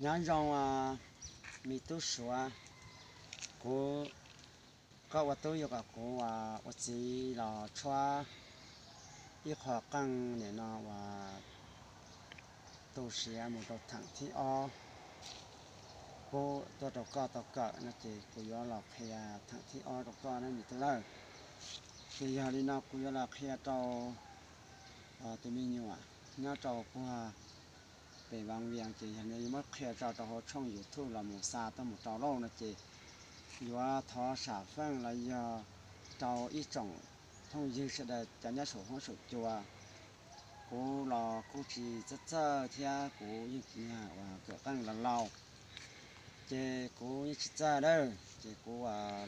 Nyob zoo, me tub Suav, kuv, koj ua tub yuav kom kuv ua txiv los tshuab ib qho qeej nim no uas tu siav mus rau theem thib ob pub tuaj rau koj tau kawm no ces kuv yuav los qhia theem thib ob rau koj na me tub lawm. Ces yog li no kuv yuav los qhia rau tus me nyuam nyob rau puag pem Vas Vias ces yog li no yuav muab qhia tso rau hauv tshooj YouTube los mus xa tuaj mus rau lauj no ces yuav thov sam feej los yog rau ib tsoom phooj ywg sawv daws cov nyob saum huab saum cua. Kuv los kuj tsis txawj txawj thiab kuv yeej tsis yog uas kawm qeej los laus, ces kuv yeej tsis txawj dawb ces kuv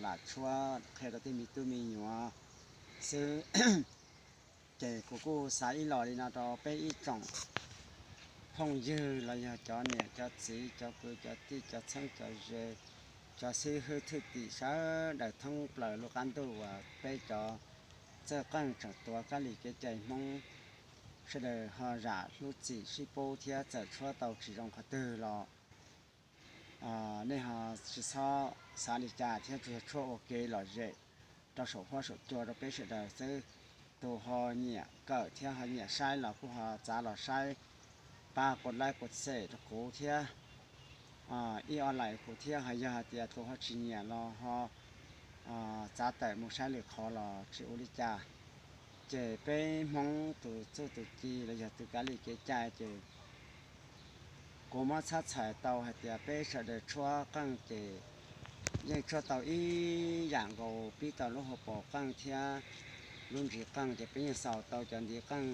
lam tshuab qhia rau tej me tub me nyuam xwb. Ces kuv kuj xa ib los li no rau peb ib tsoom phooj ywg los yog cov niam cov txiv cov kwv cov tij cov txheeb cov ze, cov xib hwb thwj tim sawv daws thoob plaws lub qab ntuj uas peb cov txawj qeej tseem tuav kab li kev cai Hmoob sawv daws ho zam lub txim sib pub thiab txawm tshuab tau tsis zoo qhov twg los nej ho tsis txhob xav li cas thiab tsuas yog tshuab ua kev lom zem rau saum huab saum cua rau peb sawv daws xwb. Tus ho nyiam kawm thiab ho nyiam saib los kuj ho txav los saib, pab kuv like kuv share rau kuv thiab ib ob like kuv thiab. Ho yog hais tias tus ho tsis nyiam los ho txav tawm mus saib lwm qhov los tsis ua li cas. Ces peb Hmoob tus txuj tus ci los yog tus kab li kev cai ces kuv muab txhab txhais tau hais tias peb sawv daws tshuab qeej ces yeej tshuab tau ib yam nkaus, pib tau lub hauv paus qeej thiab lub ntsis qeej ces peb yeej xaus tau cov ntiv qeej.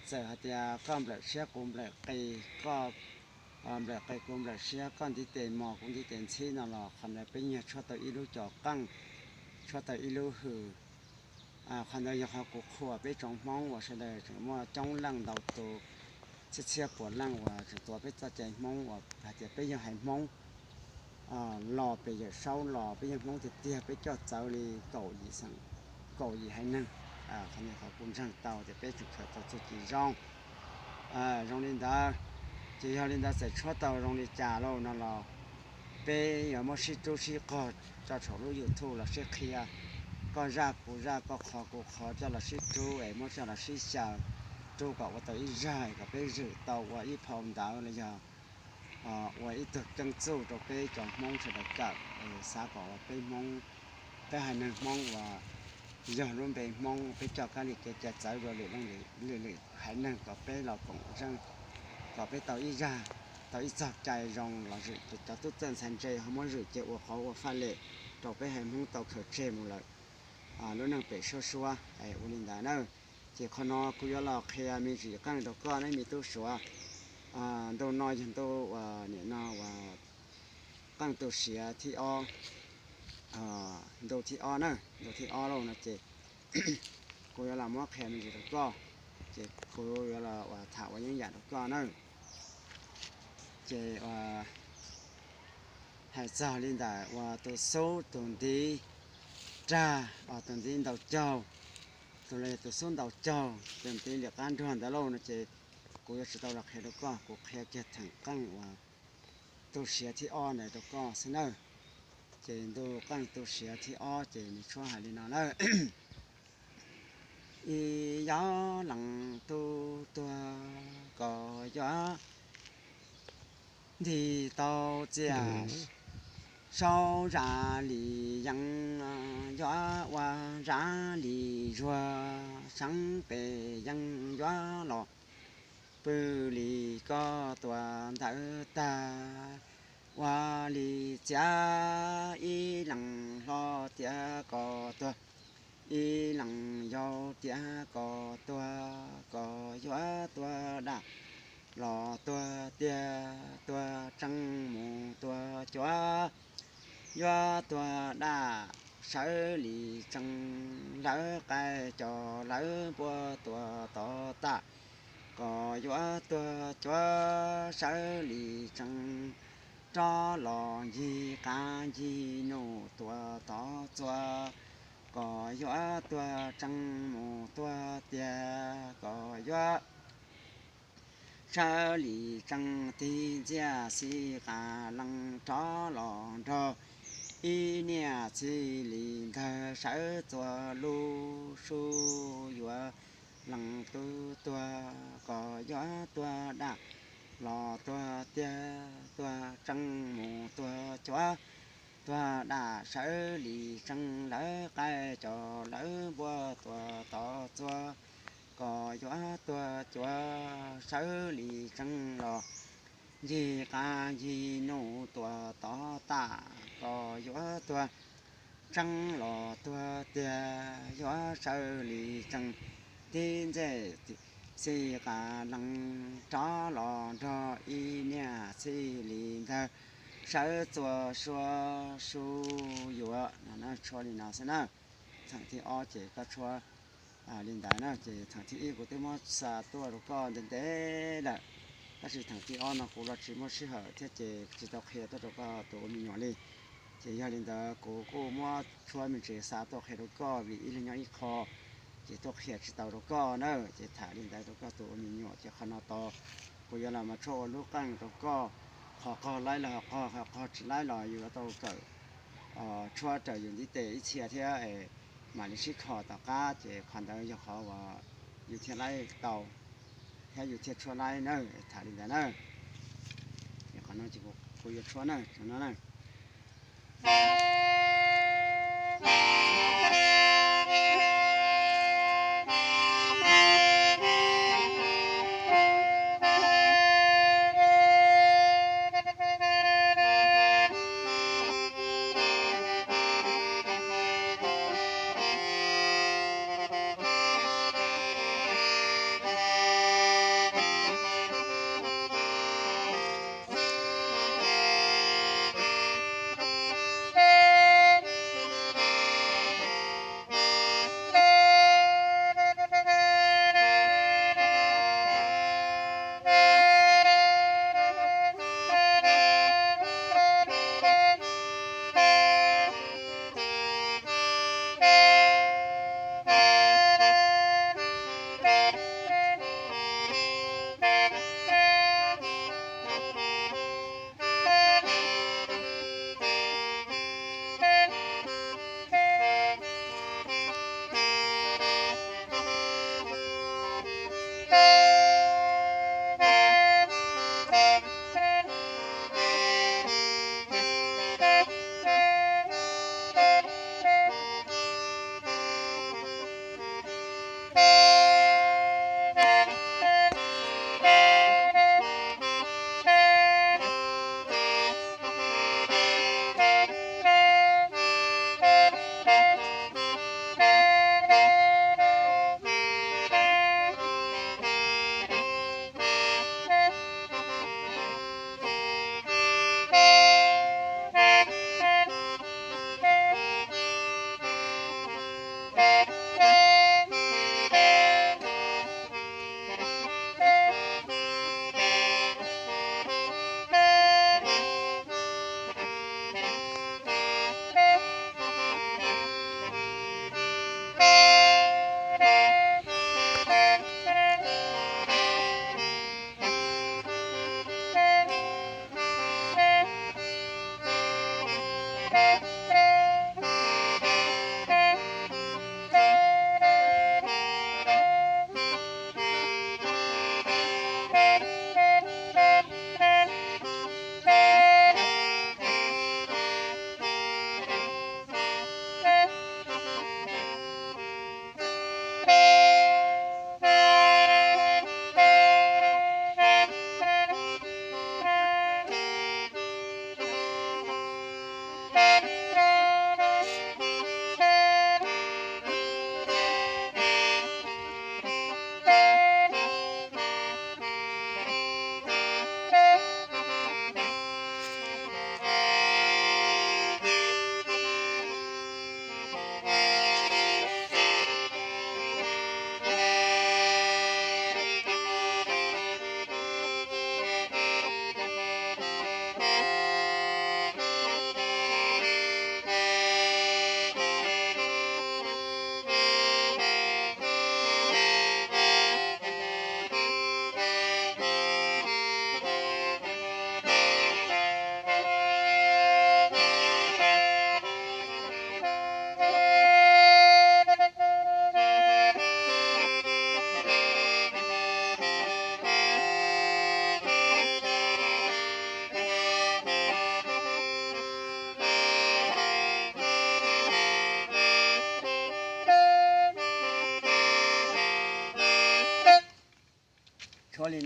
Txawm hais tias koj nplawm siab kuv nplawm qis, koj nplawm qis kuv nplawm siab, koj ntiv tes mos kuv ntiv tes ntxhib no los qhov ntawd peb yeej tshuab tau ib lub cov qeej, tshuab tau ib lub hws. Qhov ntawd yog qhov kuv qhuas peb tsoom Hmoob uas sawv daws tseem muaj coob leej ntau tus, txhiab txhiab puas leej uas tseem tuav peb txoj cai Hmoob uas hais tias peb yog haiv Hmoob los pem Yawm Saub los peb yog Hmoob tiag tiag, peb coj txawv li kaum yim xeem, kaum yim haiv neeg. Qhov ntawd qhov kuv ntseeg tau tias peb tseem khaws tau txuj ci zoo. Zoo li ntawd, ces yog li ntawd txawm tshuab tau zoo li cas lauj no los peb yuav muab sib rub sib qog tso saum lub YouTube los sib qhia, koj zaj kuv zaj, koj qhov kuv qhov coj los sib rub es muab coj los sib xyaw, rub kom ua tau ib zaj kom peb zwm tau ua ib phau ntawv los yog ua ib tug keeb txuj rau peb cov Hmoob sawv daws kawm, xav kom peb Hmoob, peb haiv neeg Hmoob uas yog lub npe Hmoob peb coj kab li kev cai txawv dua lwm leej lwm, lwm lwm haiv neeg kom peb los koom zeej, kom peb tau ib zaj, tau ib txoj cai zoo los zwm cov tub txawj ntxhais ntse ho muab zwm cia ua qauv ua faj lem rau peb haiv Hmoob tau khaws tseg mus lawm lub neej pem suab suab ua li ntawd na. Ces qhov no kuv yuav los qhia me ntsis qeej rau koj ne me tub Suav. Ntu no yog ntu uas nim no uas qeej tu siav thib ob, ntu thib ob na, ntu thib ob lauj no ces kuv yuav los muab qhia me ntsis rau koj, ces kuv yuav los uas tham ua yeeb yam rau koj na. Ces hais txog li ntawm uas tus xub tus ntiv rag, tus ntiv ntaus caug, tus los yog tus xub ntaus caug, tus ntiv liam qab nruag ntawd lauj no ces kuv yuav tsis tau los qhia rau koj, kuv qhia kiag theem qeej uas tu siav thib ob ntawd rau koj xwb nawb. Ces ntu qeej tu siav thib ob ces nws tshuab hais li no lawm. Ib yog leej tub tuag koj yuav nti tau txiaj saub zaj li yeeb, yuav ua zaj li zuag seev pem yeeb, yuav los pw li koj tua ntawd tag. Ua li txiav ib leeg hlob tiav koj tuag, ib leeg yau tiav koj tuag, koj yuav tuag daj los tuag tiag, tuag tseeb mus tuag cuav, yuav tuag daj sawv li tseeb, lawv qaib coj lawv npua tua tod tag. Koj yuav tuag cuav sawv li tseeb, rov los ncig qab ncig nuj tua tod txua. Koj yuav tuag tseeb mus tuag tiag, koj yuav sawv li tsees, tig ntxiag xib qas lees rov los nrog ib niam txij li ntawd sawv txuas lub su yuav lees tus tuag kom yuav tuag dam los tuag tiag tuag tsees mus tuag cuav tuag dam sawv li tsees lawv qaib cov lawv npua tuag tod txuas kom yuav tuag cuav sawv li tsees los ncig qab ncig num tuag tod tam kom yuav tuag tsees los tuag tiag yuav sawv li tsees tig ntxiag xib qas lees rov los nrog ib niam txij li ntawd sawv txuas sua su yuav no na. Tshuab li no xwb na. Txheem thib ob ces koj tshuab li ntawd na. Ces txheem thib ib kuv twb muab xa tuaj rau koj ntev ntev lawm, tab sis txheem thib ob no kuv los tsis muaj sij hawm thiab ces tsis tau qhia tuaj rau koj tus ua me nyuam li. Ces yog li ntawd kuv kuj muab tshuab me ntsis xa tuaj qhia rau koj vim ib leeg nyob ib qho, ces tuaj qhia tsis tau rau koj na. Ces tham li ntawd rau koj tus ua me nyuam ces qhov no tau kuv yuav los mas tshuab ua lub qeej rau koj. Qhov qog laib los ho qog, qhov qog tsis laib los yus yuav tau kawm tshuab raws yus ntiv tes ib txhia thiab mam li sib kho tom qab ces qhov ntawd yog qhov uas yus thiaj laib tau thiab yus thiaj tshuab laib na. Tham li ntawd na. Ces qhov no ces kuv yuav tshuab na, no na.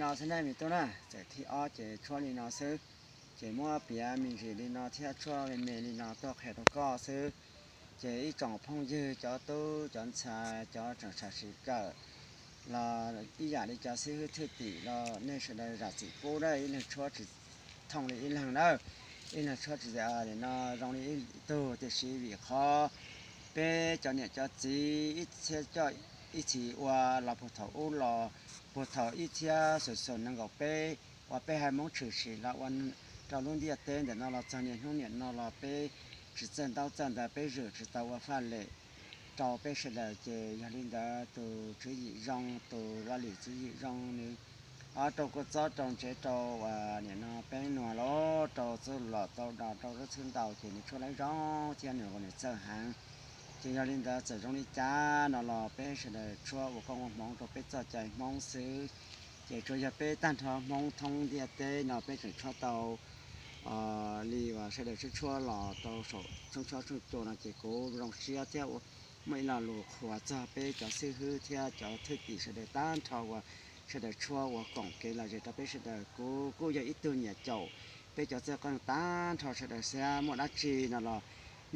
No xwb nej me tub na, txawm thib ob ces tshuab li no xwb. Ces muab piav me ntsis li no thiab tshuab me me li no tuaj qhia rau koj xwb. Ces ib tsoom phooj ywg cov tub cov ntxhais cov tseem sam sim kawm los ib yam li cov xib hwb thwj tim los nej sawv daws zam txim pub na, ib leeg tshuab tsis thooj li ib leeg na, ib leeg tshuab tsis li no zoo li ib tug, tiam sis vim qhov peb cov niam cov txiv ib txhiab coj ib txhis ua los puag thaum ub los puag thaum ib txhiab xus xus nees nkaum peb uas peb haiv Hmoob tshwm sim los ua rau lub ntiaj teb ntawm no los txog niaj hnub niam no los peb tsis txawj ntaub txawj ntawv, peb zwm tsis tau ua faj lem rau peb sawv daws. Ces yog li ntawd tus tswv yim zoo, tus laj lim tswv yim zoo nws ob rau kua txob rau ntsev rau uas niam no peb nuag los rau txuj lom tau do rau lub txhwb ntau ces nws tshuab lawv zoo thiab nws ua nws txawj heev. Ces yog li ntawd txawm zoo li cas no los peb sawv daws tshuab ua koob ua hmoov rau peb txoj cai Hmoob xwb. Ces tsuas yog peb tag nrho Hmoob thoob ntiaj teb no peb tseem tshuab tau li uas sawv daws tshuab tshuab los rau saum tshooj tshuab tshooj cua no ces kuv zoo siab thiab muaj ib lo lus qhuas txog peb cov xib hwb thiab cov thwj tim sawv daws tag nrho uas sawv daws tshuab ua koom kev lom zem rau peb sawv daws. Kuv kuj yog ib tug niam caum peb cov txawj qeej tag nrho sawv daws xwb, muaj dab tsi no los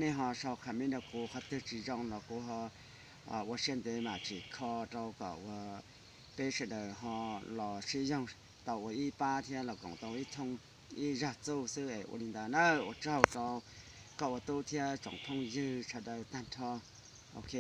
nej ho sau comment rau kuv, qhov twg tsis zoo los kuv ho ua siab ntev mam tsim kho rau kom uas peb sawv daws ho los sib yoog tau ua ib pab thiab los koom tau ib thooj ib zag txuj xwb es ua li ntawd na. Ua tsaug rau koj ua tub thiab tsoom phooj ywg sawv daws tag nrho. Ok.